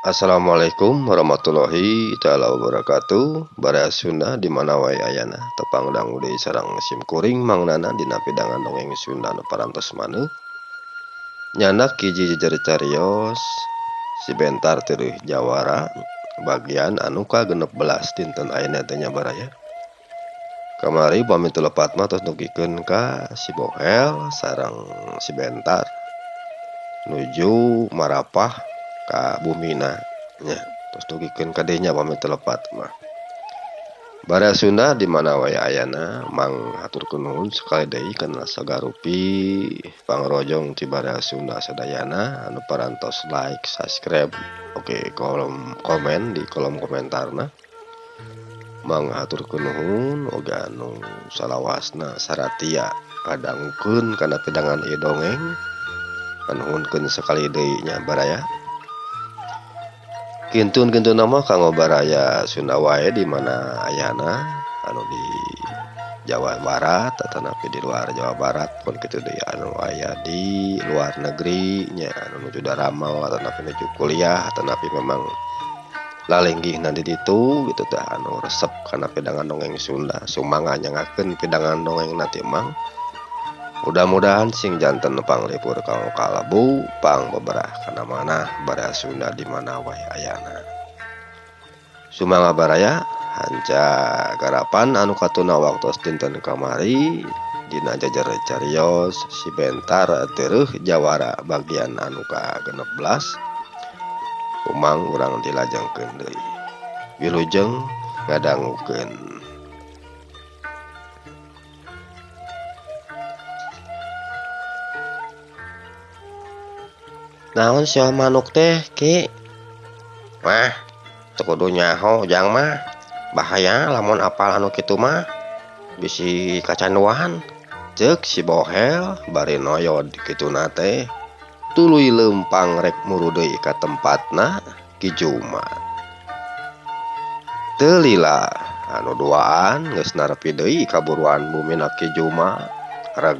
Assalamualaikum warahmatullahi taala wabarakatuh. Baraya Sunda di mana wae ayana tepang dangu deui sareng sim kuring Mang Nana dina pidangan dongeng Sunda nu parantos maneuh. Nyandak hiji jejer carios si Bentar Teureun Jawara bagian anu ka-16 dinten ayeuna teh nya baraya. Kamari pami teu lepat mah tos dugikeun ka si Bohel sareng si Bentar nuju marapah ka bumina nya tos dugikeun ka dinya pami teu lepat mah. Baraya Sunda di mana wae ayana Mang haturkeun nuhun sakali deui kana sagarupi pangrojong ti Baraya Sunda sadayana anu parantos like, subscribe, oke kolom komen di kolom komentarna. Mang haturkeun nuhun oge anu salawasna saratia ngadangukeun kana pidangan ieu dongeng. Panuhunkeun sakali deui nya baraya. Kintun-kintun mah kanggo baraya Sunda wae di mana ayana anu di Jawa Barat atanapi di luar Jawa Barat pun kitu deui anu aya di luar negeri nya anu nuju daramel atanapi nuju kuliah atanapi memang lalenggihna di ditu gitu tah anu resep kana pidangan dongeng Sunda sumangga nyangakeun pidangan dongeng na ti Mang. Mudah-mudahan sing janten panglipur kanggo kalebu pang beberah kana manah baraya Sunda di mana wae ayana. Sumangga baraya hanca garapan anu katuna waktos dinten kamari dina jejer carios si Bentar Teureun Jawara bagian anu ka-16 Umang urang dilajengkeun deui. Wilujeng ngadangukeun. Naon sia manuk teh Ki? Mah, teu kudu nyaho jang mah. Bahaya lamun apal anu kitu mah. Bisi kacanduan. Ceuk si Bohel bari noyod kituna teh. Tuluy leumpang rek muru deui ka tempatna Ki Juma. Teu lila anu duaan geus narepi deui kaburuan bumina Ki Juma. Reg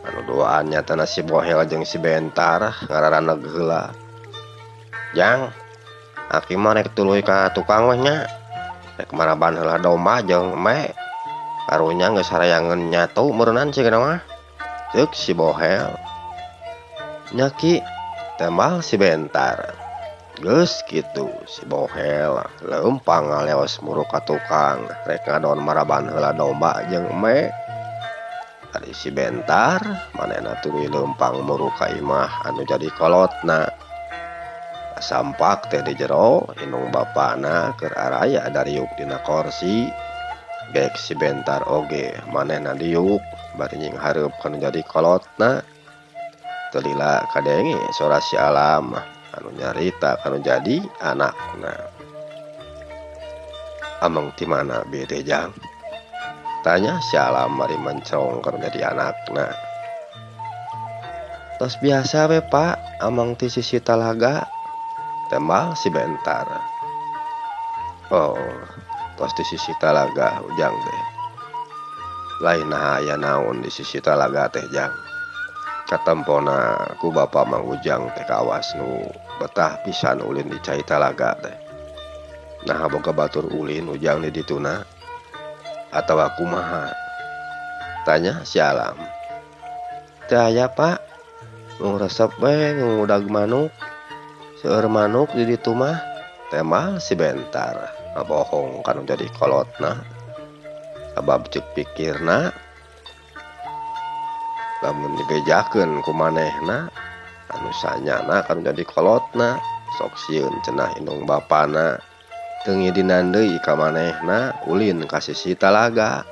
anu duaan nyatana si Bohel jeung si Bentar ngararaneg heula. Jang, aki mah rek tuluy ka tukang weh nya. Rek maraban heula domba jeung embe. Karunya geus harayangeun nyatu meureunnan sigana mah. Ceuk si Bohel. Nya Ki, tembal si Bentar. Geus kitu si Bohel leumpang ngaleos muru ka tukang rek ngadon maraban heula domba jeung embe. Ari si Bentar manehna tuluy leumpang muru ka imah anu jadi kolotna. Sampak teh di jero indung bapana keur araya dariuk dina korsi. Gek si Bentar oge manehna diuk bari nyinghareup kanu jadi kolotna. Teu lila kadenge sora si Alam anu nyarita kanu jadi anakna. Ameng ti mana bieu teh jang? Tanya si Alam bari mencong kanu jadi anakna. Tos biasa we Pak, ameng ti sisi talaga. Tembal si Bentar. Oh, tos di sisi talaga ujang teh. Lain naha aya naon di sisi talaga teh jang. Katempona ku bapa Mang Ujang teh kawas nu betah pisan ulin di cai talaga teh. Naha boga batur ulin ujang di dituna atawa kumaha? Tanya si Alam. Teu aya Pak, mung resep we ngudag manuk. Seueur manuk di ditu mah, tembal si Bentar ngabohong kanu jadi kolotna. Sabab ceuk pikirna lamun dibejakeun ku manehna anu sanyana kanu jadi kolotna sok sieun cenah indung bapana teu ngidinan deui ka manehna ulin ka sisi talaga.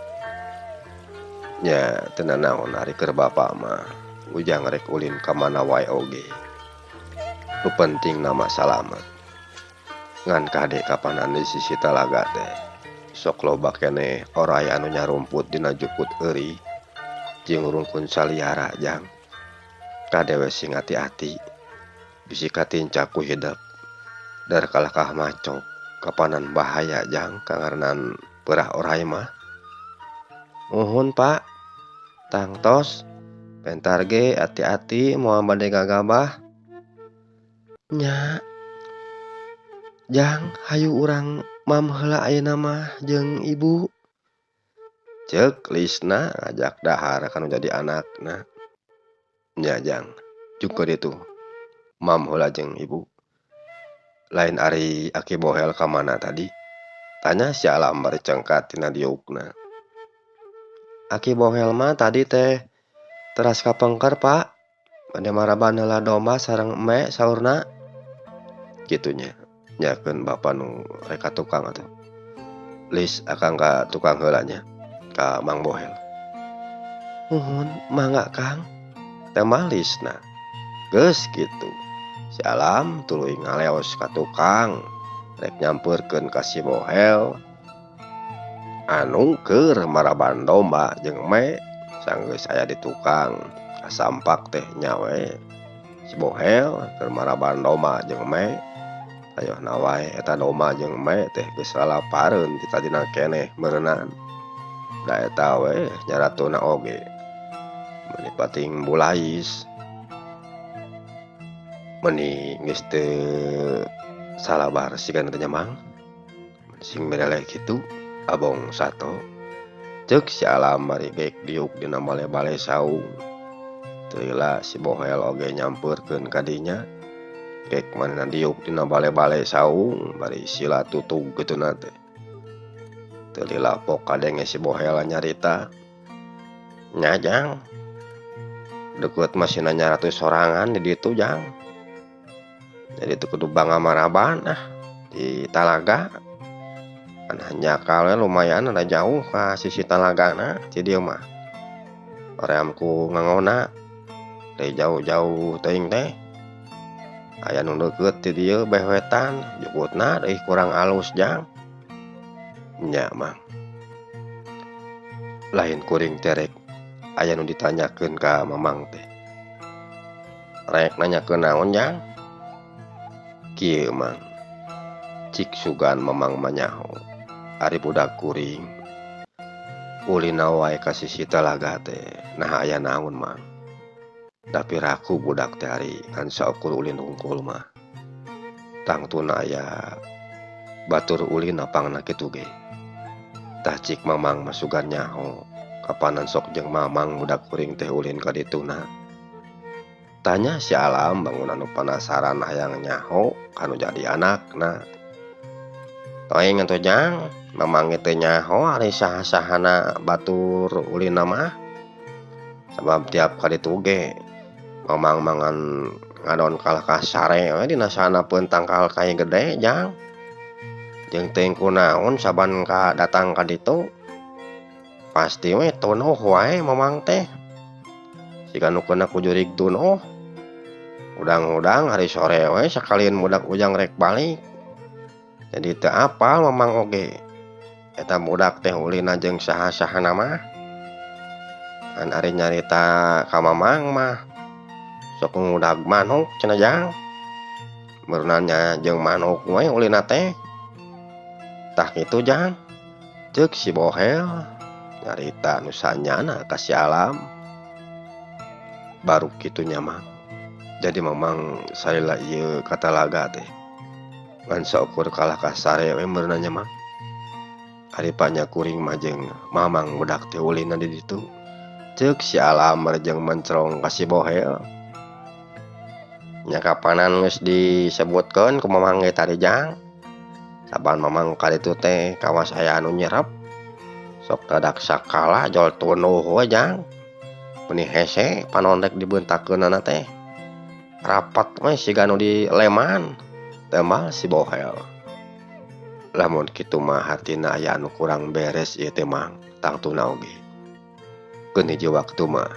Nya teu nanaon ari keur bapa mah ujang rek ulin ka mana wae oge. Nu penting nama salamet. Ngan kade kapanan di sisi talaga teh sok loba keneh oray anu nyarumput dina jukut eurih jeung rungkun saliara jang. Kade we sing hati-hati bisi katinca ku hidep dar kalakah macok kapanan bahaya jang kangaranan peurah oray mah. Muhun Pak, tangtos Bentar ge hati-hati moal bade gagabah. Nya, Jang hayu urang mam heula ayeuna mah jeung ibu. Ceuk Lisna ngajak dahar kanu jadi anakna. Nya Jang, jug ka ditu. Mam heula jeung ibu. Lain ari Aki Bohel ka mana tadi? Tanya si Alam bari cengkat tina diukna. Aki Bohel mah tadi teh teras ka pengker, Pak. Bade maraban heula domba sareng eme saurna. Kitu nya. Nyakeun bapa nu rek ka tukang atuh. Lis akang ka tukang heula nya, ka Mang Bohel. Muhun mangga Kang. Tembal Lisna. Geus kitu. Si Alam tuluy ngaleos ka tukang rek nyampeurkeun ka si Bohel anu keur maraban domba jeung eme sanggeus aya di tukang. Kasampak teh nya we si Bohel keur maraban domba jeung eme. Ayohna wae eta domba jeung eme teh geus lalapareun ti tadina keneh meureunan. Da eta we nyaratuna oge. Meuni pating bulais. Meuni geus teu salabar sigana teh nya Mang. Sing mereleh kitu abong sato. Ceuk si Alam bari geek diuk dina bale-bale saung. Teu lila si Bohel oge nyampeurkeun ka dinya. Geek manehna diuk dina bale-bale saung bari sila tutug kituna teh. Teu lila pok kadenge si Bohel nyarita. Nya Jang, deukeut mah sina nyaratu sorangan di ditu Jang. Jadi teu kudu bangga maraban ah di talaga. Kan hanjakal we lumayan rada jauh ka sisi talagana ti dieu mah. Hoream ku ngangona teh jauh-jauh teuing teh. Aya nu deukeut ti dieu beh wetan jukutna deui kurang alus Jang. Nya Mang. Lain kuring teh rek aya nu ditanyakeun ka Mamang teh. Rek nanyakeun naon Jang? Kieu Mang. Cik sugan Mamang mah nyaho. Ari budak kuring ulina wae ka sisi talaga teh nah aya naon Mang. Tapi raku budak teh ari ngan saukur ulin hungkul mah. Tangtuna aya batur ulin apangna kitu ge. Tah cik Mamang mah sugan nyaho kapanan sok jeung Mamang budak kuring teh ulin ka dituna. Tanya si Alam bangunan nu panasaran hayang nyaho kanu jadi anakna. Teuing atuh Jang, Mamang teh nyaho ari saha-sahana batur ulinna mah. Sabab tiap kali ge Mamang mangan ngadon kalah ka sare we dina sanapeun tangkal kai gede Jang. Jeung teuing kunaon saban ka datang ka ditu pasti we tunuh wae Mamang teh. Siga nu keuna ku jurig tunuh. Udang-udang hari sore we sakalian budak ujang rek balik. Jadi teu apal Mamang oge. Eta budak teh ulina jeung saha-sahana mah. Kan ari nyarita ka Mamang mah sok ngudag manuk cenah Jang. Meureunan jeung manuk we ulina teh. Tah kitu Jang. Ceuk si Bohel nyarita nu sanyana ka si Alam. Baru kitu nya Mang. Jadi Mamang salila ieu ka talaga teh ngan saukur kalah ka sare we meureunan nya Mang. Ari panya kuring mah jeung Mamang budak teh ulina di ditu. Ceuk si Alam jeung mencrong ka si Bohel. Nya kapanan geus disebutkeun ku Mamang ge tadi Jang. Saban Mamang ka ditu teh kawas aya anu nyerep. Sok dadak sakala jol tunuh we Jang. Meuni hese panon rek dibeuntakeunana teh. Rapat we siga nu dileman. Tembal si Bohel. Lamun kitu mah hartina aya anu kurang beres ieu teh Mang, tangtuna oge. Keun hiji waktu mah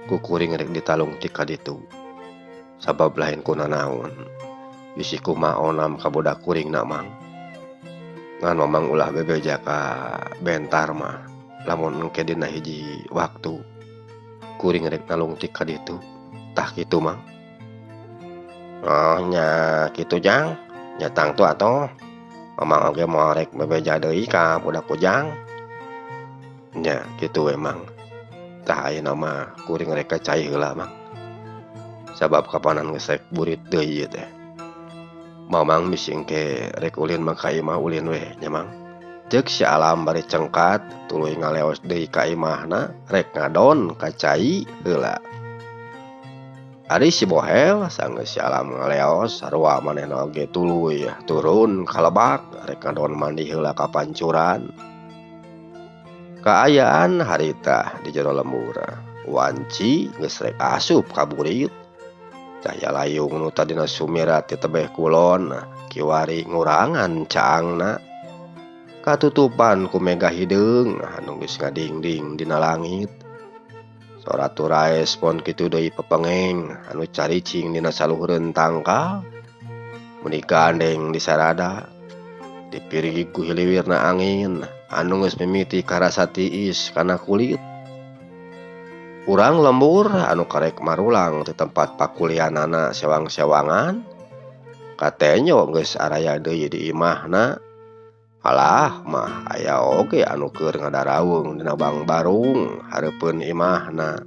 ku kuring rek ditalung ti ka ditu. Sabab lain kunanaon. Bisi kumaha onam ka budak kuringna Mang. Ngan Mamang ulah bebeja ka bentar mah. Lamun engke dina hiji waktu kuring rek nalung ti ka ditu. Tah kitu Mang. Oh nya kitu Jang. Nya tangtu atuh. Mamang oge moal rek bebeja deui ka budak ujang. Nya kitu we Mang. Tah ayeuna mah kuring rek ka cai heula Mang. Sabab kapanan geus rek burit deui ieu teh. Mamang bisi engke rek ulin mah ka imah ulin weh nya Mang. Ceuk si Alam bari cengkat tuluy ngaleos deui ka imahna rek ngadon ka cai heula. Ari si Bohel sanggeus si Alam ngaleos sarua manehna oge tuluy turun ka lebak rek ngadon mandi heula ka pancuran. Kaayaan harita di jero lembur wanci geus rek asup ka burit. Cahya layung nu tadina sumirat ti tebeh kulon kiwari ngurangan caangna. Katutupan ku mega hideung anu geus ngadingding dina langit. Sora turaes pon kitu deui pepengeng anu caricing dina saluhureun tangkal. Meni gandeng di sarada dipirigig ku hiliwirna angin anu geus mimiti karasa tiis kana kulit. Urang lembur anu karek marulang di tempat pakulianana sewang-sewangan katenyo geus araya deui di imahna. Alah mah aya oge anu keur ngadarawung dina bangbarung hareupeun imahna.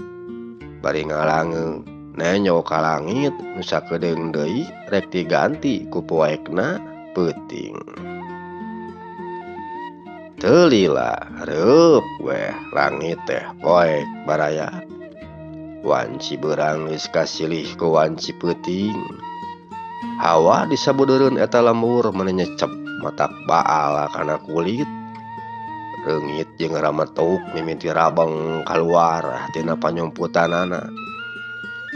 Bari ngalangeung nenyo ka langit nu sakedeung deui rek diganti ku poekna peuting. Teu lila reup weh langit teh poek baraya. Wanci beurang geus kasilih ku wanci peuting. Hawa di sabudeureun eta lembur meni nyecep matak baal kana kulit. Reungit jeung rametuk mimiti rabeng kaluar tina panyumputanana.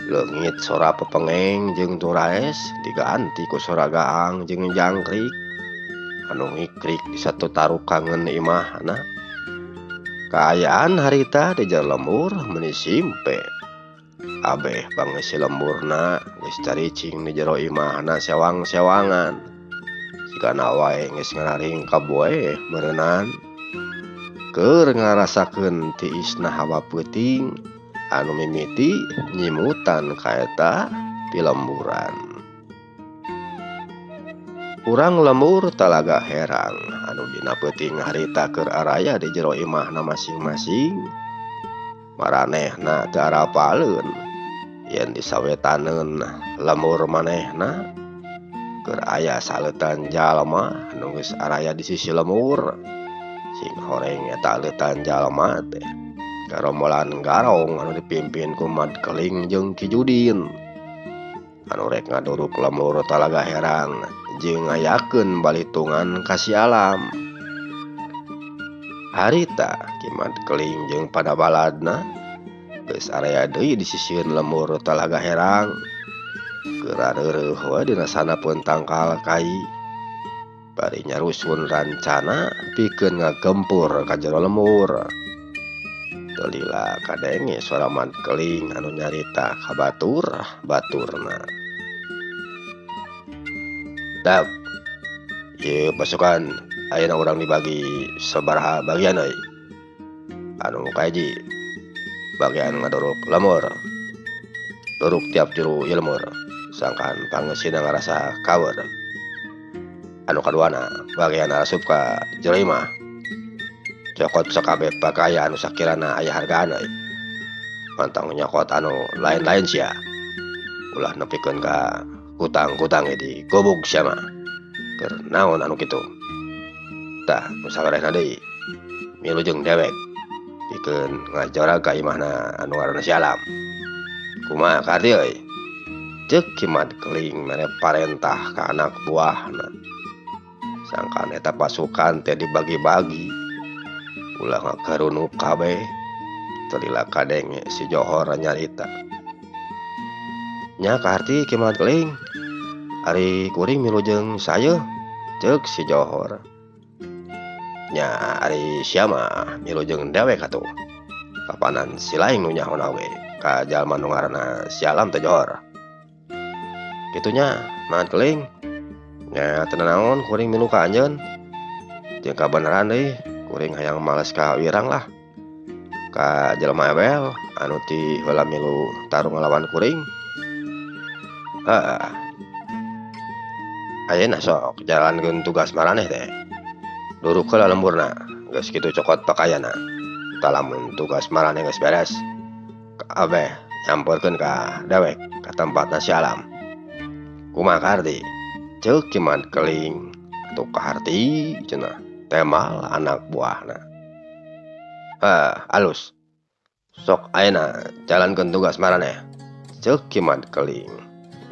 Leungit sora pepengeng jeung turaes diganti ku sora gaang jeung jangkrik anu ngikrik di satu tarukangeun imahna. Kaayaan harita di jero lembur meni simpe. Abeh pangeusi lemburna geus caricing di jero imahna sewang-sewangan. Sigana wae geus ngararing kaboeh meureunan. Keur ngarasakeun tiisna hawa peuting anu mimiti nyimutan ka eta pilemburan. Urang lembur Talaga Herang anu dina peuting harita keur araya di jero imahna masing-masing. Maranehna teu arapaleun yen disawetaneun lembur manehna keur aya saleutan jalma anu geus araya di sisi lembur. Sing horeng eta leutan jalma teh garombolan garong anu dipimpin ku Mad Keling jeung Ki Judin anu rek ngaduruk lembur Talaga Herang jeung ngayakeun balitungan ka si Alam. Harita Ki Mad Keling jeung pada baladna geus araya deui di sisieun lembur Talaga Herang. Keur areureureuh we dina sanapeun tangkal kai. Bari nyarusun rancana pikeun ngagempur ka jero lembur. Teu lila kadenge suara Mad Keling anu nyarita ka batur baturna. Dap, ieu pasukan ayeuna urang dibagi sabaraha bagian euy. Anu kahiji bagian ngaduruk lemur. Duruk tiap juru ieu lemur, sangkan pangeusina ngarasa kawer. Anu kaduana bagian asup ka jero imah. Cokot sakabeh pakaian anu sakirana aya hargana euy. Mantang nyokot anu lain-lain sia. Ulah nepikeun ka kutang-kutang di gobog sia mah. Keur naon anu kitu. Tah nu sawarehna deui milu jeung dewek pikeun ngajorag ka imahna anu ngaranna si Alam. Kumaha kaharti euy? Ceuk Ki Mad Keling mere parentah ka anak buahna. Sangkan eta pasukan teh dibagi-bagi. Ulah ngagarunuk kabeh. Teu lila kadenge si Johor nyarita. Nya kaharti Ki Mad Keling. Ari kuring milu jeung sayeuh, ceuk si Johor. Nya ari sia mah milu jeung dewek atuh. Kapanan si laing nu nyaho we ka jalma nu ngaranna si Alam teh Johor. Kitu nya Mad Keling. Nya teu nanaon kuring milu ka anjeun. Jeung kabeneran deui kuring hayang males ka wirang lah. Ka jelema ebel anu ti heula milu tarung ngalawan kuring. Heeh. Ayeuna sok jalankeun tugas maraneh teh. Duruk heula lemburna, geus kitu cokot pakaianna. Tah lamun tugas maraneh geus beres, kabeh nyamperkeun ka dewek ka tempatna si Alam. Kumaha kaharti? Ceuk Ki Madkeling atuh kaharti cenah temal anak buahna. Ah, alus. Sok ayeuna jalankeun tugas maraneh. Ceuk Ki Madkeling.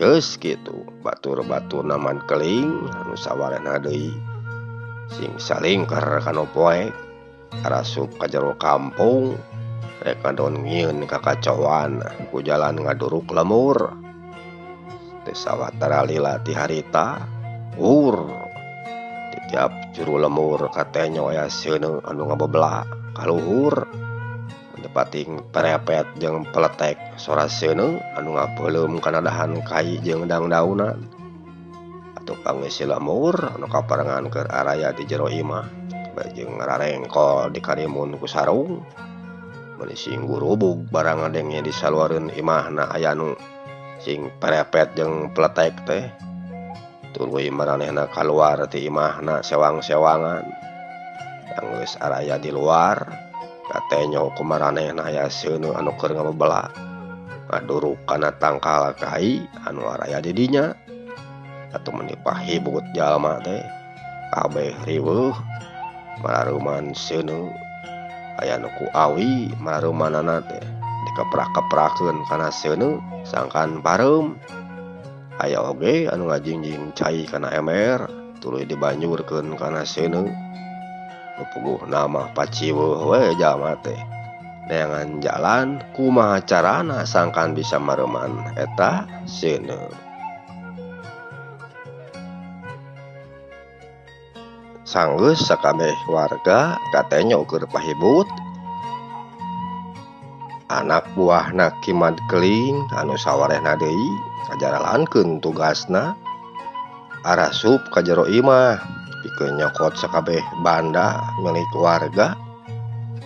Geus kitu batur-baturna Madkeling anu sawarehna deui sing salingker kana poek arasup ka jero kampung rek ngadon ngieun kakacauan ku jalan ngaduruk lemur. Teu sawatara lila ti harita ur di tiap juru lemur katenyo aya seuneu anu ngabebla kaluhur. Pating perepet jeung peletek sora seuneu anu ngapeuleum kana dahan kai jeung dangdaunan. Atuh pangeusi lemur anu kaparengan keur araya di jero imah bari jeung ngararengkol dikarimun ku sarung. Meuni sing gurubug barang ngadenge di saluareun imahna aya nu sing perepet jeung peletek teh. Tuluy maranehna kaluar ti imahna sewang-sewangan. Anggeus araya di luar katenyo ku maranehna aya seuneu anu keur ngabebela ngaduruk kana tangkal kai anu araya di dinya. Atuh meuni pahibut jalma teh kabeh riweuh marareuman seuneu aya nu ku awi marareumanana teh dikeprak-keprakeun kana seuneu sangkan pareum. Aya oge anu ngajingjing cai kana ember tuluy dibanjurkeun kana seuneu. Nu puguhna mah paciweuh we jalma teh neangan jalan kumaha carana sangkan bisa mareuman eta seuneu. Sanggeus sakabeh warga katenyo keur pahibut. Anak buahna Ki Madkeling anu sawarehna deui ngajaralankeun tugasna arasup ka jero imah pikeun nyokot sakabeh banda milik warga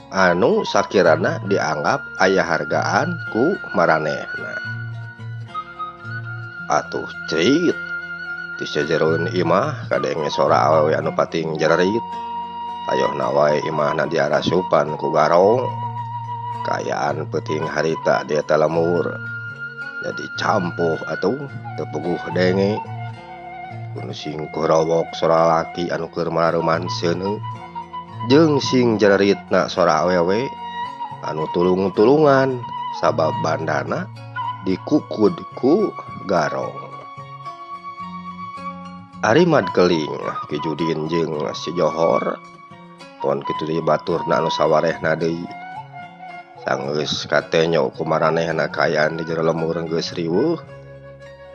anu sakirana dianggap aya hargaan ku maranehna. Atuh cerit ti sajeroeun imah kadenge sora awewe anu pating jererit. Tayohna wae imahna diarasupan ku garong. Kaayaan peuting harita di eta lemur jadi campuh atuh teu puguh denge. Kudu sing korowok sora laki anu keur mareuman seuneu jeung sing jereritna sora awewe anu tulung-tulungan sabab bandana dikukud ku garong. Ari Madkeling Ki Judin jeung si Johor pon kitu deui baturna anu sawarehna deui. Sanggeus katenyo ku maranehna kaayaan di jero lemur geus riweuh.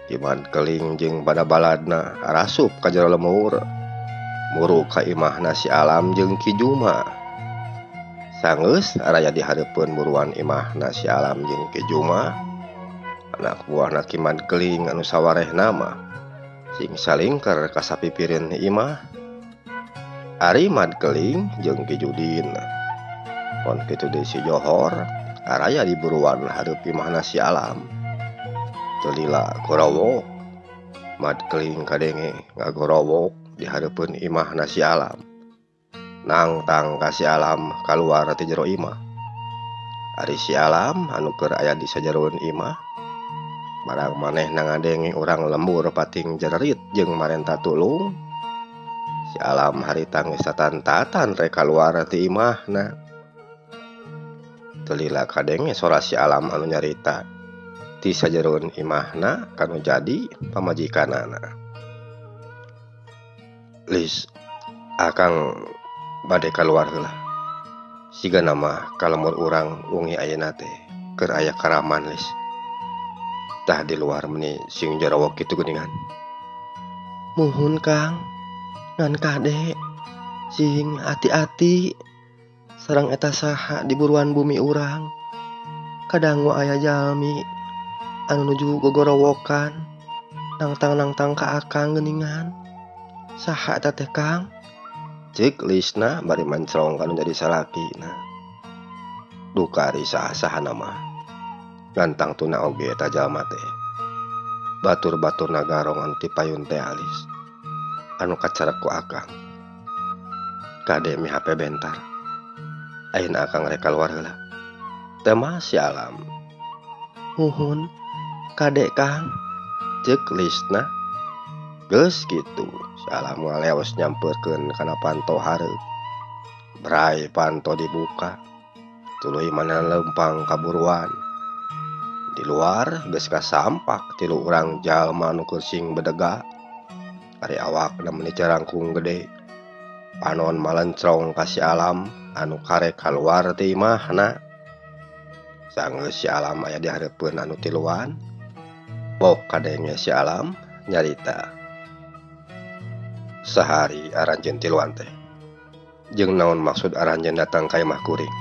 Ki Madkeling jeung bada-baladna arasup ka jero lemur muru ka imahna si Alam jeung Ki Juma. Sanggeus araya di hareupeun buruan imahna si Alam jeung Ki Juma. Anak buahna Ki Madkeling anu sawarehna mah sing salingker ka sapipireun imah. Ari Madkeling jeung Ki Judin pon kitu deui si Johor araya di buruan hareup imahna si Alam. Teu lila gorowok Madkeling kadenge ngagorowok di hareupeun imahna si Alam. Nangtang ka si Alam kaluar ti jero imah. Ari si Alam anu keur aya di sajeroeun imah barang manehna ngadenge urang lembur pating jererit jeung marenta tulung. Si Alam harita geus tatan-tatan rek kaluar ti imahna. Teu lila kadenge sora si Alam anu nyarita ti sajeroeun imahna kanu jadi pamajikanana. Lis, akang bade kaluar heula. Sigana mah ka lemur urang wengi ayeuna teh keur aya karaman Lis. Tah di luar meuni sing jarowok kitu geuningan. Muhun Kang, ngan kade sing hati-hati sareng eta saha di buruan bumi urang. Kadangu aya jalmi anu nuju gogorowokan nangtang-nangtang ka akang geuningan. Saha eta teh Kang? Ceuk Lisna bari mancrong kanu jadi salakina. Duka ari saha-sahana mah. Gantang tuna oge eta jalma teh. Batur-baturna garong anu ti payun teh alis. Anu kacarek ku akang. Kade mi HP bentar. Ayeuna akang rek kaluar heula. Teh mah si Alam. Muhun kade Kang. Ceuk Lisna. Geus kitu si Alam ngaleos nyamperkeun kana panto hareup. Bray panto dibuka tuluy manehna leumpang ka buruan. Di luar geus kasampak tilu urang jalma nu keur sing bedega. Ari awakna meuni carangkung gede. Panon malencrong ka si Alam anu karek kaluar ti imahna. Sanggeus si Alam aya di hareupeun anu tiluan. Pok kadenge si Alam nyarita. Sahari aranjeun tiluan teh. Jeung naon maksud aranjeun datang ka imah kuring?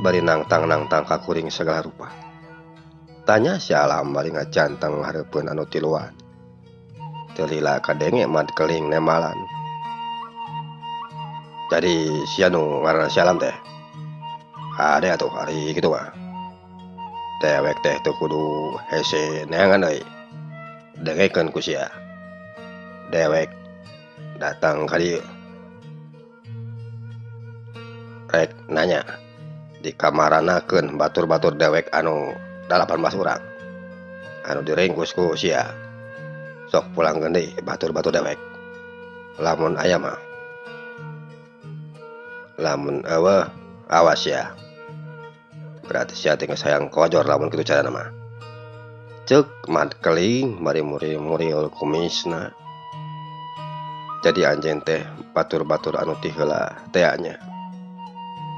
Bari nangtang-nangtang ka kuring sagala rupa. Tanya si Alam bari ngacanteng hareupeun anu tiluan. Teu lila kadenge mad keling nembalan. Jadi sia nu ngaranna si Alam teh. Hade atuh ari kitu mah. Dewek teh teu kudu hese neangan deui. Dengekeun ku sia. Dewek datang ka dieu. Rek nanya dikamaranakeun batur-batur dewek anu 18 urang. Anu diringkus ku sia. Sok pulangkeun deui batur-batur dewek. Lamun aya mah. Lamun eueuh awas sia. Berarti sia teh geus hayang kojor lamun kitu carana mah. Ceuk mad keling bari muril-muril kumisna. Jadi anjeun teh batur-batur anu ti heula tea nya.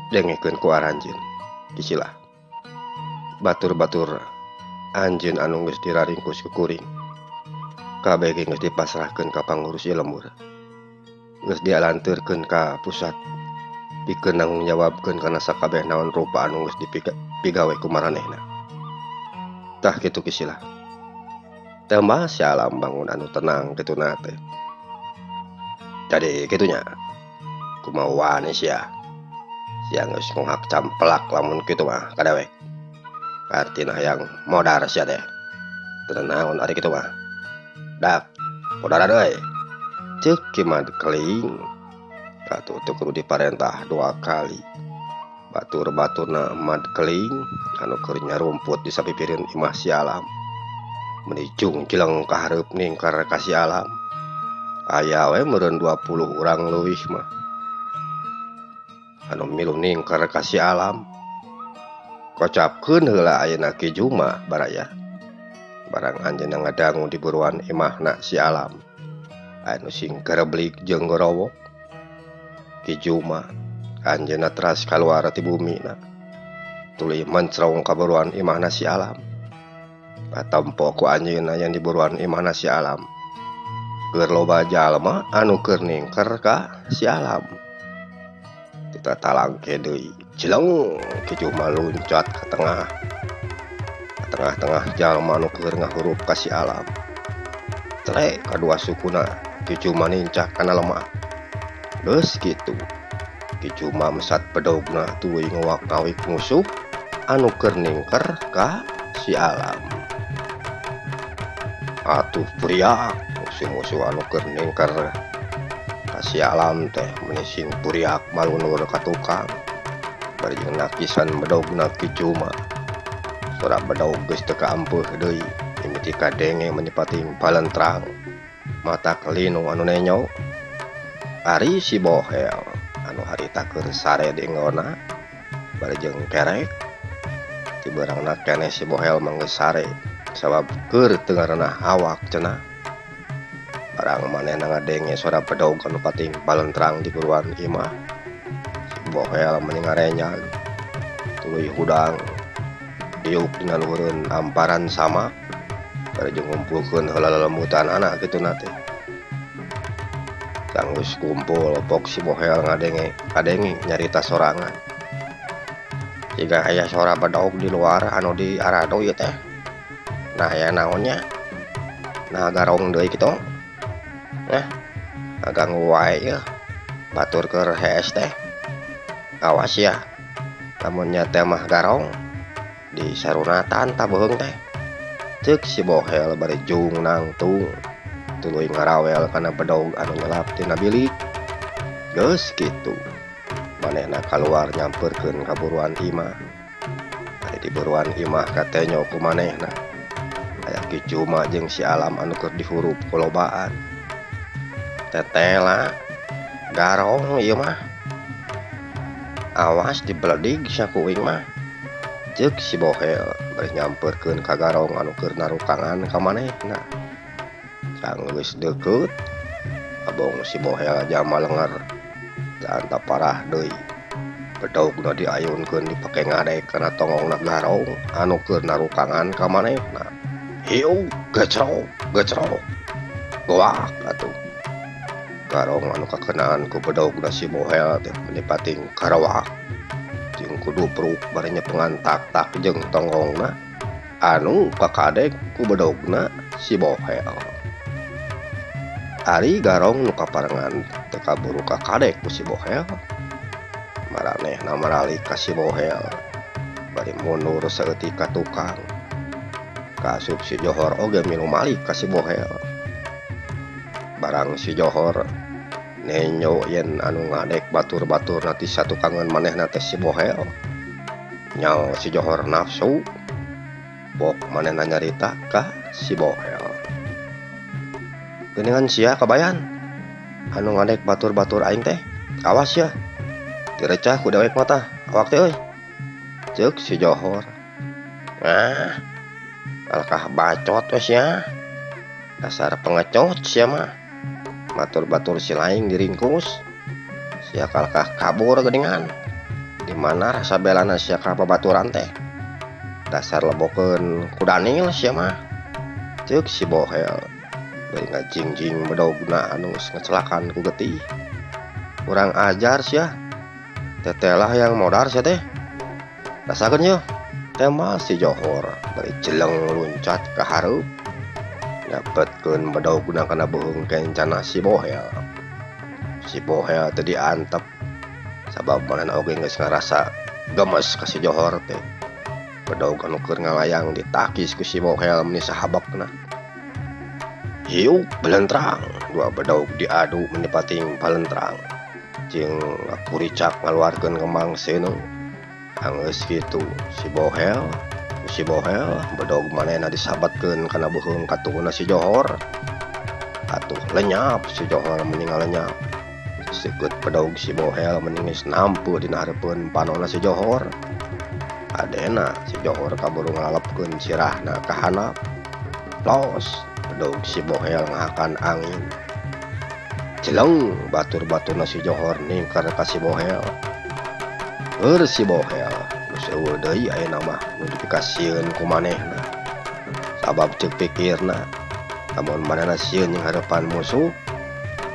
Dengekeun ku aranjeun. Kisilah. Batur-batur anjeun anu geus diraringkus ku kuring. Kabeh ge geus dipasrahkeun ka pangurus ieu lembur. Geus dialanteurkeun ka pusat. Pikeun nanggung jawabkeun kana sakabeh naon rupa anu geus dipigawe ku maranehna. Tah kitu kisilah. Tembah si Alam bangun anu tenang kituna teh. Jadi kitunya. Kumaha wani sia. Sia geus ngohak camplak lamun kitu mah ka dewek. Artina hayang modar sia teh. Teu naon ari kitu mah. Dak, podaran euy. Ceuk Ki Mad Keling. Atuh teu kudu diparentah 2 kali. Batur-baturna Mad Keling anu keur nyarumput di sapipireun imah si Alam. Meuni jung jeleng ka hareup ningkar ka si Alam. Aya we meureun 20 urang leuwih mah. Anu milu ningkar ka si Alam. Kocapkeun heula ayeuna Ki Juma baraya. Barang anjeunna ngadangu di buruan imahna si Alam. Anu sing gereblik jeung gorowok. Ki Juma anjeunna teras kaluar ti bumina. Tuluy mencrong ka buruan imahna si Alam. Katempo ku anjeunna yang di buruan imahna si Alam. Keur loba jalma anu keur ningker ka si Alam. Teu talangke deui. Jeleng Ki Juma luncat ka tengah. Ka tengah-tengah jalma anu keur ngahurup ka si Alam. Celek kadua sukuna Ki Juma nincak kana lemah. Geus kitu. Ki Juma mesat bedogna tuluy ngowak-ngawik musuh anu keur ningker ka si Alam. Atuh puriak musuh-musuh anu keur ningker ka si Alam teh meuni sing puriak malunur ka tukang. Bari jeung nakisan bedogna Ki Juma. Sora bedog geus teu kaampeuh deui, mimiti kadenge meuni pating palentrang. Mata kelinu anu nenyo. Ari si Bohel anu harita keur sare di enggona bari jeung kerek. Ti beurangna keneh si Bohel mah geus sare sabab keur teu ngarenah awak cenah. Barang manehna ngadenge sora bedog anu pating palentrang di buruan imah. Si Bohel meuni ngarenyag tuluy hudang diuk dina luhureun amparan samak bari jeung ngumpulkeun heula lelembutan anak kituna teh. Sanggeus kumpul pok si Bohel ngadenge kadenge nyarita sorangan. Jiga aya sora bedog di luar anu di arado ieu teh. Nah aya naonnya? Nah garong deui kitu. Nah, ngaganggu wae yeuh. Batur keur hees teh. Awas ya. Lamun nya teh mah garong di sarunatan tabeuheung teh. Ceuk si Bohel bari jung nangtung. Tuluy ngarawel kana bedog anu nyelap tina bilik. Geus kitu. Manehna kaluar nyamperkeun ka buruan imah. Ari di buruan imah katenyo ku manehna. Aya Ki Cuma jeung si Alam anu keur dihurup kulobaan. Tetela garong ieu mah. Awas dibeledig sia ku uing mah. Ceuk si Bohel bari nyamperkeun ka garong anu keur narukangan ka manehna. Sanggeus deukeut abong si Bohel jama lenger teu parah deui. Bedogna diayunkeun dipake ngadek kana tongongna garong anu keur narukangan ka manehna. Hiu gecrok gecrok goak atuh. Garong anu kakenaan ku bedogna si Bohel teh meni pating karawak jeung kudupruk bari nyepengan tak-tak jeung tonggongna anu kakadek ku bedogna si Bohel. Ari garong nu kaparengan teu kaburu kakadek ku si Bohel. Maranehna maralik ka si Bohel bari mundur saeutik ka tukang. Kaasup si Johor oge milu malik ka si Bohel. Barang si Johor nenyo yen anu ngadek batur-baturna ti satukangeun manehna teh si Bohel. Nyao si Johor nafsu bok manehna nyarita ka si Bohel. Geuningan sia kabayan anu ngadek batur-batur aing teh, awas ya direcah ku dewek mah awak teh euy. Ceuk si Johor. Nah, alkah bacot we sia. Dasar pengecut sia mah. Batur-batur si laing diringkus. Sia kalkah kabur geuningan. Di mana rasa belana sia ka babaturan teh. Dasar lebokeun ku Daniel sia mah. Ceuk si Bohel. Bari ngajingjing bedogna anu geus ngecelakan ku getih. Kurang ajar sia. Tetelah yang modar sia teh. Rasakeun yeuh. Tema si Johor bari jeleng luncat ka hareup. Nyapetkeun bedogna kana beuheung kencana si Bohel. Si Bohel teh diantep sabab manehna oge geus ngarasa gemes ka si Johor teh. Bedog anu keur ngalayang ditakis ku si Bohel meni sahabakna. Hiuk belentrang, dua bedog diadu meni pating balentrang. Jeung kuricak ngaluarkeun kembang seuneu. Anggeus kitu si Bohel bedog manehna disabatkeun kana beuheung katuhuna si Johor. Atuh lenyap si Johor meni ngalenyap. Seukeut bedog si Bohel meni geus nampu dina hareupeun panonna si Johor. Adena si Johor kaburu ngalalepkeun sirahna ka handap. Los bedog si Bohel ngahakan angin. Jeleng batur-baturna si Johor ningkar ka si Bohel. Keur si Bohel geus eueuh deui ayeuna mah nu dipikasieun ku manehna. Sabab ceuk pikirna lamun manehna sieun jeung hareupan musuh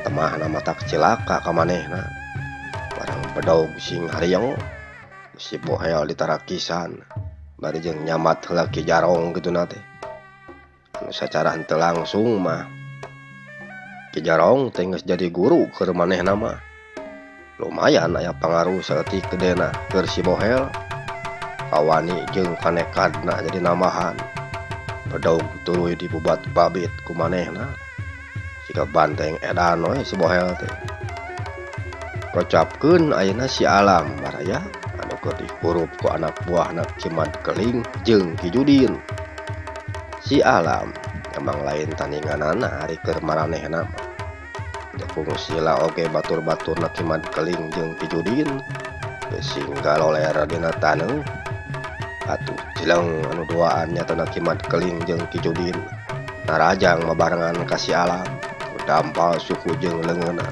temahna matak cilaka ka manehna. Barang bedog sing harieng si Bohel ditarakisan bari jeung nyamat heula Ki Jarong kituna teh. Anu sacara henteu langsung mah Ki Jarong teh geus jadi guru keur manehna mah. Lumayan aya pangaruh saeutik gedena keur si Bohel. Kawani jeung kanekadna jadi nambahan. Bedog tuluy dibubat babit ku manehna. Siga banteng edan we si Bohel teh. Kocapkeun ayeuna si Alam baraya anu keur dihurup ku anak buahna Ki Mad Keling jeung Ki Judin. Si Alam emang lain tandinganana ari keur maranehna mah. Teu kungsi oge batur-baturna Ki Mad Keling jeung Ki Judin geus sing galoler dina taneuh. Atuh jeleng anu duaan nyatana Ki Mad Keling jeung Ki Judin narajang mabarengan ka si Alam dampal suku jeung leungeunna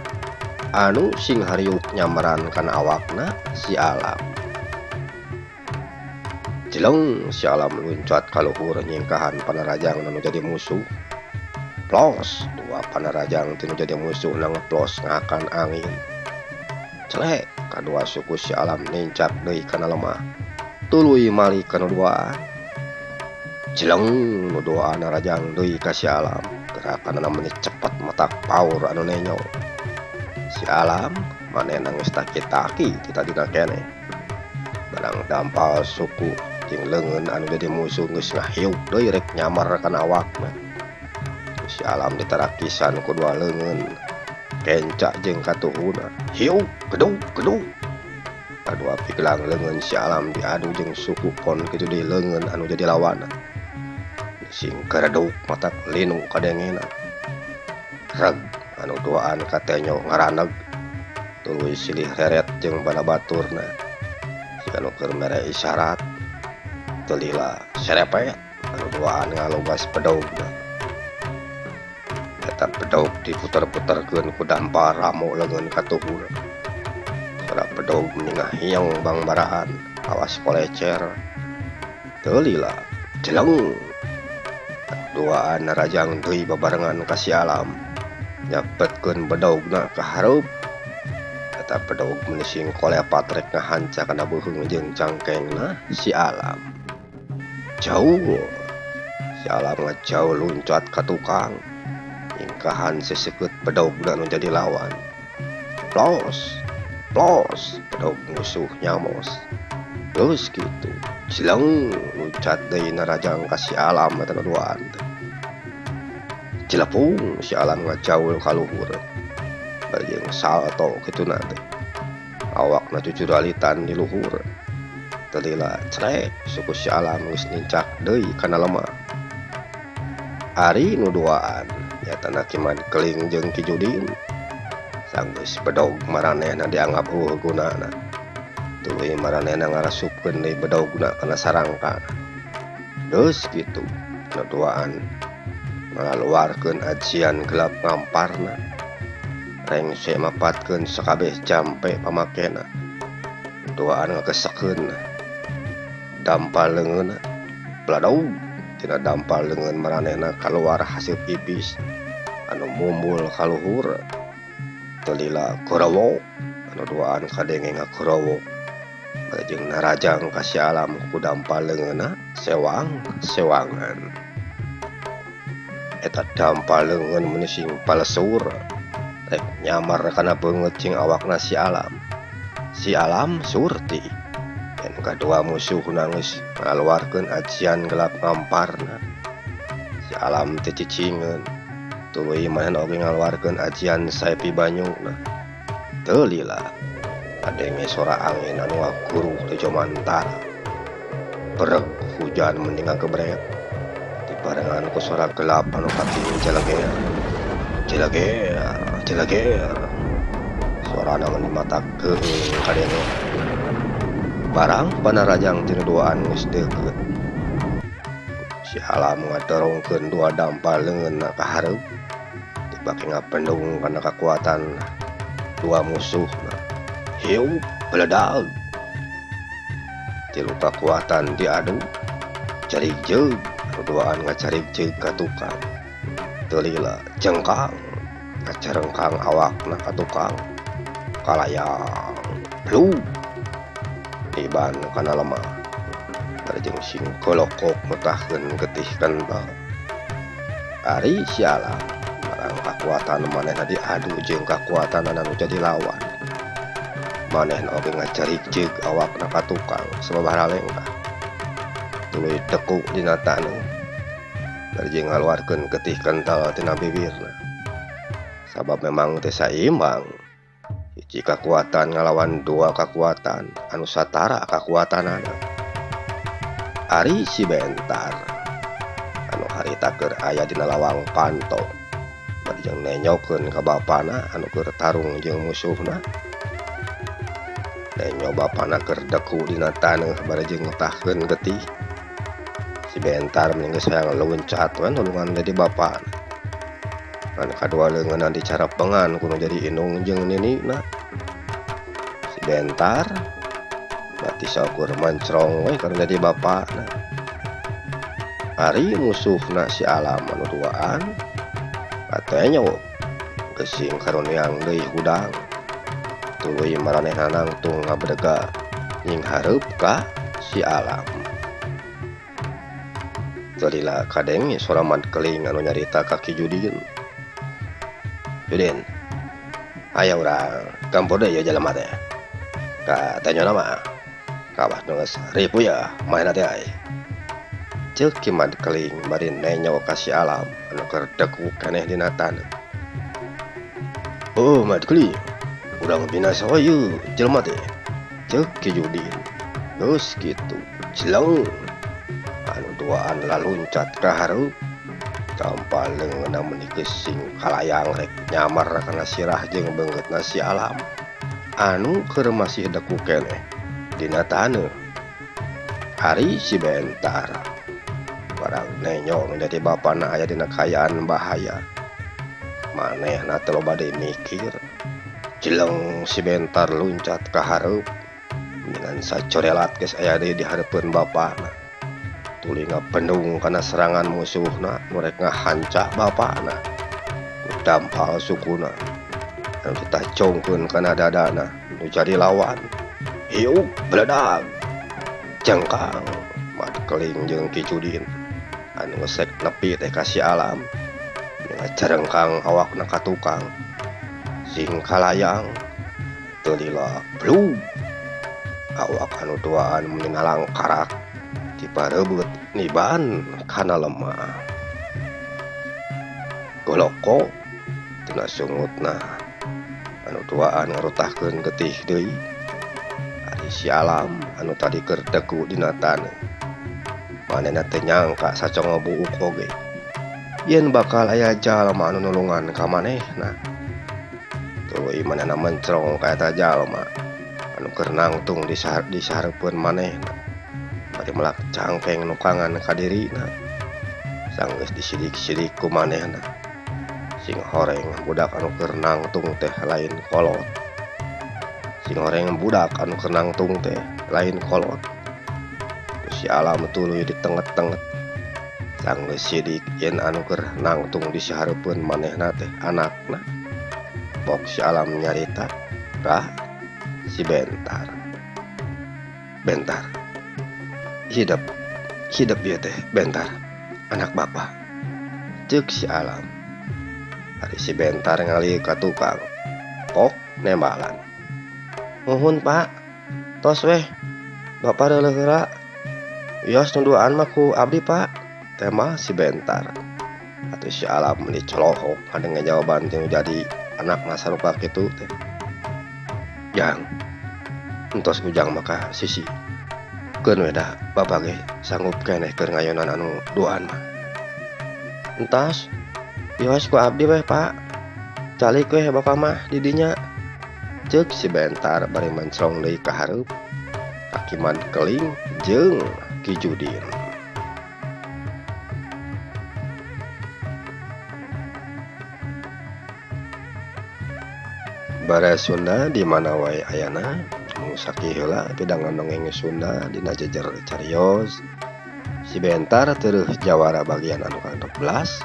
anu sing hariuk nyamperan kana awakna si Alam. Jeleng si Alam luncat ka luhur nyingkahan panarajang nu jadi musuh. Plos dua panarajang tinu jadi musuh na ngeplos ngakan angin. Celek kadua suku si Alam nincak deui kana lemah. Tuluy malik kana duaan. Jeleng nu duaan narajang deui ka si Alam. Gerakanna meni cepet matak paur anu nenyo. Si Alam manehna geus taki-taki ti tadina keneh. Barang dampal suku jeung leungeun anu jadi musuh geus ngahiuk deui rek nyamar kana awakna. Si Alam ditarakisan ku dua leungeun kenca jeung katuhuna. Hiuk gedug gedug. Kadua pigelang leungeun si Alam diadu jeung suku kon kitu deui leungeun anu jadi lawanna. Sing kareduk matak linu kadengena. Reg anu duaan katenyo ngaraneg tuluy silih reret jeung bala baturna. Siga nu keur mere isyarat teu lila serepet anu duaan ngalugas bedogna. Eta bedog diputer-puterkeun ku dampal ramo leungeun katuhuna. Sora bedog meni ngahieng bangbaraan awas kolecer. Teu lila jeleng duaan narajang deui babarengan ka si Alam nyapetkeun bedogna ka hareup. Eta bedog meni sing kolepat rek ngahanca kana beuheung jeung cangkengna si Alam. Jauh si Alam ngajauh luncat ka tukang nyingkahan seseukeut bedogna nu jadi lawan. Plos plos bedog musuh nyamos. Geus kitu jeleng luncat deui narajang ka si Alam eta nu duaan teh. Cilepung si Alam ngajaul ka luhur. Bari jeung salto kituna teh. Awakna cucuralitan di luhur. Teu lila crek suku si Alam geus nincak deui kana lemah. Ari nu duaan nyatana Ki Mad Keling jeung Ki Judin. Sanggeus bedog maranehna dianggap eueuh gunana. Tuluy maranehna ngarasupkeun deui bedogna kana sarangkana. Geus kitu nu duaan ngaluarkeun ajian gelap ngamparna. Rengse mapatkeun sakabeh jampe pamakena. Duaan ngagesekeun dampal leungeunna. Bladog tina dampal leungeun maranehna kaluar haseup ibis anu mumbul ka luhur. Teu lila gorowok anu duaan kadenge ngagorowok. Bari jeung narajang ka si Alam ku dampal leungeunna sewang-sewangan. Eta dampal leungeun meni sing palesur rek nyamar kana beungeut jeung awakna si Alam. Si Alam surti yen kadua musuhna geus ngaluarkeun ajian gelap ngamparna. Si Alam teh cicingeun tuluy manehna oge ngaluarkeun ajian saepi banyuna. Teu lila kadenge sora angin anu ngaguruh teh jomantara. Bereg hujan meni ngagebret dibarengan ku sora gelap anu kating jeleger jeleger jeleger. Sorana meni matak geueung kadenge. Barang panarajang ti nu duaan geus deukeut. Si Alam ngadorongkeun dua dampal leungeunna ka hareup dipake ngapendung kana kakuatan dua musuhna. Hiup beledag tilu kakuatan diadu carig jeug anu duaan ngacarig jeug ka tukang. Teu lila jengkang ngacarengkang awakna ka tukang. Kalayang blug iban kana lemah. Bari jeung sing golokok mutahkeun getih kental. Ari si Alam barang kakuatan manehna diadu jeung kakuatanana nu jadi lawan. Manehna oge ngacarig jeug awakna ka tukang sababaraha lengkah. Tuluy dekuk dina taneuh. Bari jeung ngaluarkeun getih kental tina bibirna. Sabab memang teu saimbang. Hiji kakuatan ngalawan dua kakuatan anu satara kakuatanana. Ari si Bentar anu harita keur aya dina lawang panto bari jeung nenyokeun ka bapana anu keur tarung jeung musuhna. Nenyo bapana keur deku dina taneuh bari jeung ngetahkeun getih. Si Bentar meni geus hayang luncat we nulungan jadi bapana. Ngan kadua leungeunna dicarapengan ku nu jadi indung jeung ninina. Si Bentar bati saukur mancrong we kana jadi bapana. Ari musuhna si Alam anu duaan katenyo geus sing karuneang deui hudang. Tuluy maranehna nangtung ngabedega nyinghareup ka si Alam. Teu lila kadenge sora Mad Keling anu nyarita ka Ki Judin. Judin, aya urang gampur deui ieu jelema teh. Katenyona mah kawas nu geus ripuh yeuh manehna teh ai. Ceuk Ki Mad Keling bari nenyo ka si Alam anu keur deku keneh dina taneuh. Oh Mad Keling, urang binasa we ieu jelema teh. Ceuk Ki Judin. Geus kitu, jeleng anu Duaan laluncat ka hareup tampal leungeunna meuni geus sing kalayang rek nyamar kana sirah jeung beungeutna si Alam anu keur masih deku keneh dina taneuh. Ari si Bentar barang nenyo menjadi bapana aya dina kaayaan bahaya manehna teu loba deui mikir. Jeleng si Bentar luncat ka hareup dengan sacorelat geus aya deui di hareupeun bapana. Tuluy ngapendung kana serangan musuhna nu rek ngahanca bapana. Dampal sukuna anu ditacongkeun kana dadana nu jadi lawan. Hiuk beledag jengkang Mat Keling jeung Ki Judin anu ngesek nepi teh ka si Alam ngacarengkang awakna ka tukang sing kalayang teu lila blug awak anu duaan meuni nalangkarak diparebeut niban kana lemah. Goloko tina sungutna anu duaan ngarutahkeun getih deui. Ari si Alam anu tadi keur deku dina taneuh manehna teu nyangka sacongo buuk oge yen bakal aya jalma anu nulungan ka manehna. Tuluy manehna mencrong ka eta jalma anu keur nangtung di sahareupeun manehna bari melak cangkeng nukangan ka dirina. Sanggeus disidik-sidik ku manehna sing horeng budak anu keur nangtung teh lain kolot. Sing horeng budak anu keur nangtung teh lain kolot. Si Alam tuluy ditenget-tenget sanggeus sidik yen anu keur nangtung di sahareupeun manehna teh anakna. Pok si Alam nyarita ka si Bentar. Bentar, hidup hidup ieu teh Bentar, anak bapa, ceuk si Alam. Ari si Bentar ngalih ka tukang pok nembalan. Muhun Pak, tos weh bapa reuleuh heula. Wios nu duaan mah ku abdi Pak, tembal si Bentar. Atuh si Alam meuni colohok ngadenge jawaban teh jadi anakna sarupa kitu teh. Jang, entos ujang mah ka sisi. Keun we da bapa ge sanggup keneh keur ngayonan anu duaan mah. Entos, wios ku abdi weh Pak. Calik weh bapa mah di dinya. Ceuk si Bentar bari mencrong deui ka hareup. Ka Ki Mat Keling jeung Ki Judin. Bara Sunda di mana wae ayana mung sakieu heula pidangan dongeng Sunda dina jejer carios. Si Bentar tereuh jawara bagian anu ka-16.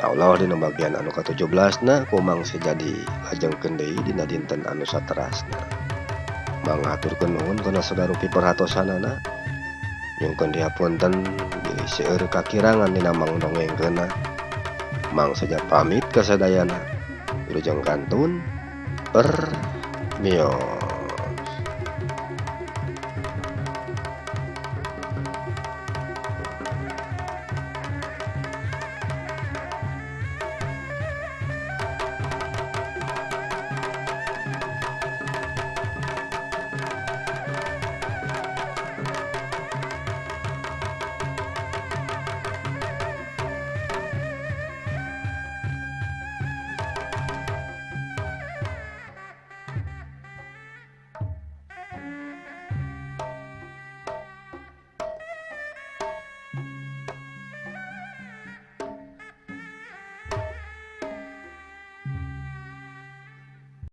Insyaallah dina bagian anu ka-17 na kumang sejadi lajengkeun deui dina dinten anu saterasna. Mangaturkeun nuhun kana sadarupi perhatosanana. Nyungkeun dihapunten bilih seueur kakirangan dina mangdongengkeunna. Mang saja pamit ka sadayana. Wilujeng kantun permios.